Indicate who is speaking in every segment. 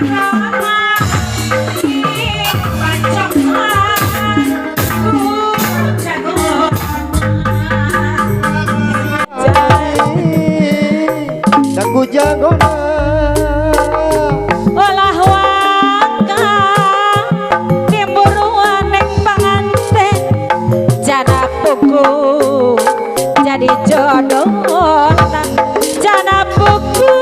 Speaker 1: Jagona dipacokan ku jagona.
Speaker 2: Ku jagona.
Speaker 1: Olah waka timburuan neng panganten, jana pugu jadi jodohna, jana pugu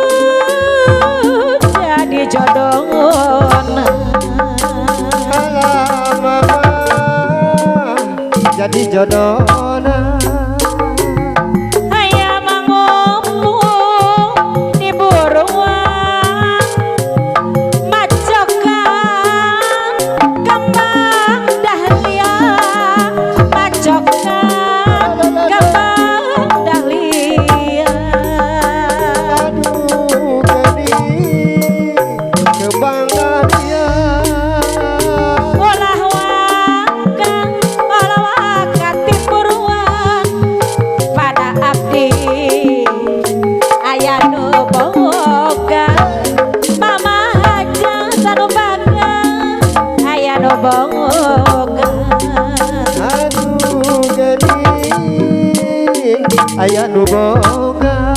Speaker 1: jadi jodohna.
Speaker 2: Alah mama, jadi jodohna.
Speaker 1: Hayam ngomong di buruan, macokan kembang dahlia, macokan kembang dahlia.
Speaker 2: Aduh geuning kembang dahlia.
Speaker 1: Olah waka, olah waka timburuan, pada abdi aya nu boga, mama haja sanubaga aya nu boga.
Speaker 2: Aduh geuning aya nu boga.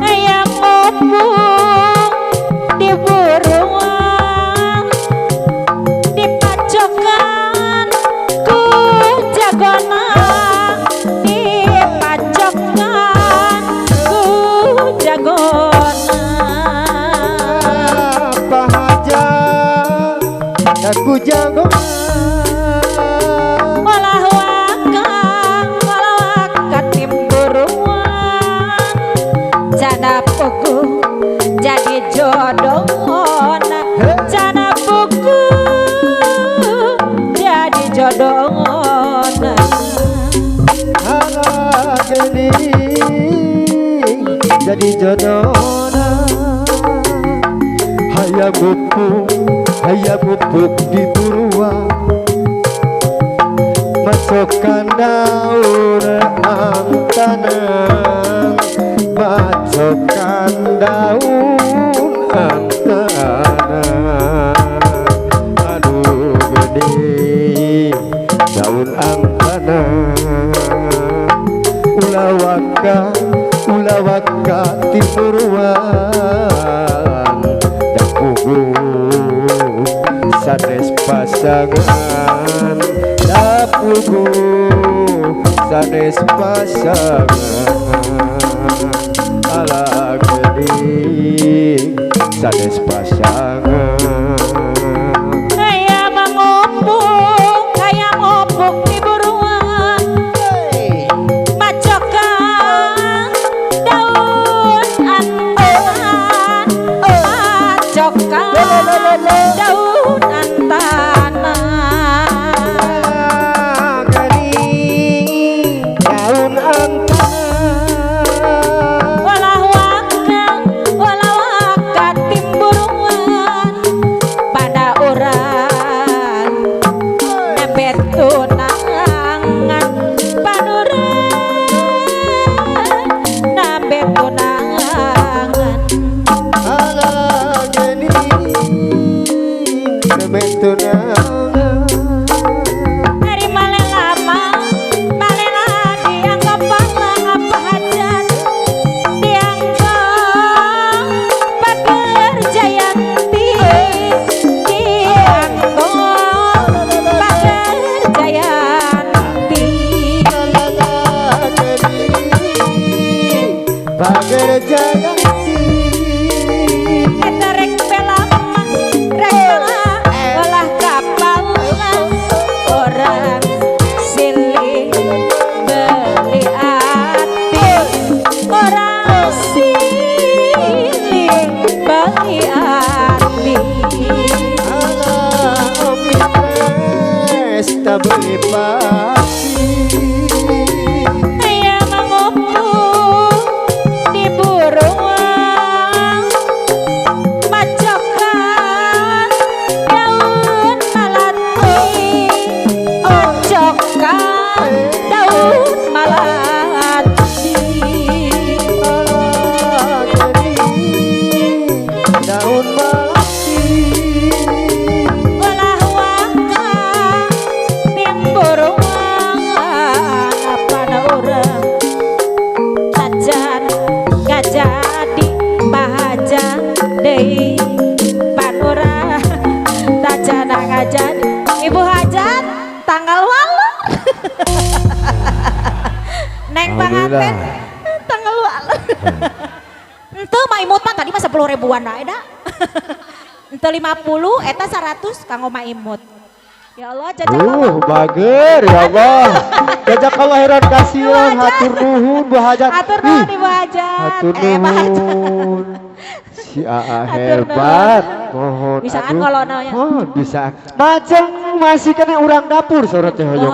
Speaker 1: Hayam ngomong di buruan, dipacokan ku jagona, dipacokan ku jagona.
Speaker 2: Apa aja aku jagona.
Speaker 1: Olah waka, olah waka timburuan, jana pugu jadi jodohna, jana pugu jadi jodohna.
Speaker 2: Alah geuning jadi jodohna. Hayam pupuk, hayam pupuk di buruan, macokan daun antanan, macokan daun antanan. Aduh geuning daun antanan. Ulah waka, ulah waka timburuan, da pugu sanes pasangan, da pugu sanes pasangan. Alah geuning sanes pasangan.
Speaker 1: Hayam ngomong, hayam ngomong di buruan, macokan daun antanan, macokan daun antanan.
Speaker 2: Geuning daun antanan.
Speaker 1: Walah waka, walah waka timburuan, pada orang nembe tunangan, padurang nembe tunangan.
Speaker 2: Alah geuning nembe tunangan.
Speaker 1: Dari malelama, malela dianggap palang apa hajat, dianggap pager jayanti, dianggap pager jayanti.
Speaker 2: Alah geuning pager jayanti.
Speaker 1: Eta rek pelama, rek pela, olah kapal orang silih beli ati, orang silih beli ati.
Speaker 2: Alah omi pesta beli pati.
Speaker 1: Hayam ngomong di buruan, macokan daun malati, macokan daun malati.
Speaker 2: Alah geuning daun malati. Alhamdulillah.
Speaker 1: Tanggal lu. Ente mah imut mah tadi mah 10 ribuan wae da. Ente 50, eta 100 kanggo Ma Imut. Ya Allah, jazakallah.
Speaker 2: Bager ya Allah. Jazakallah khairan kasiran, hatur nuhun Bu Hajat.
Speaker 1: Hatur nuhun, Ibu Hajat.
Speaker 2: Hatur
Speaker 1: Eh, Pak Hajat.
Speaker 2: Nuhun. Si AA
Speaker 1: Hatur
Speaker 2: hebat. Mohon
Speaker 1: Bisaan
Speaker 2: aduh.
Speaker 1: ngolona ya.
Speaker 2: Oh, bisa. Majeng masih kena urang dapur sorot teh hoyong.
Speaker 1: Mohon.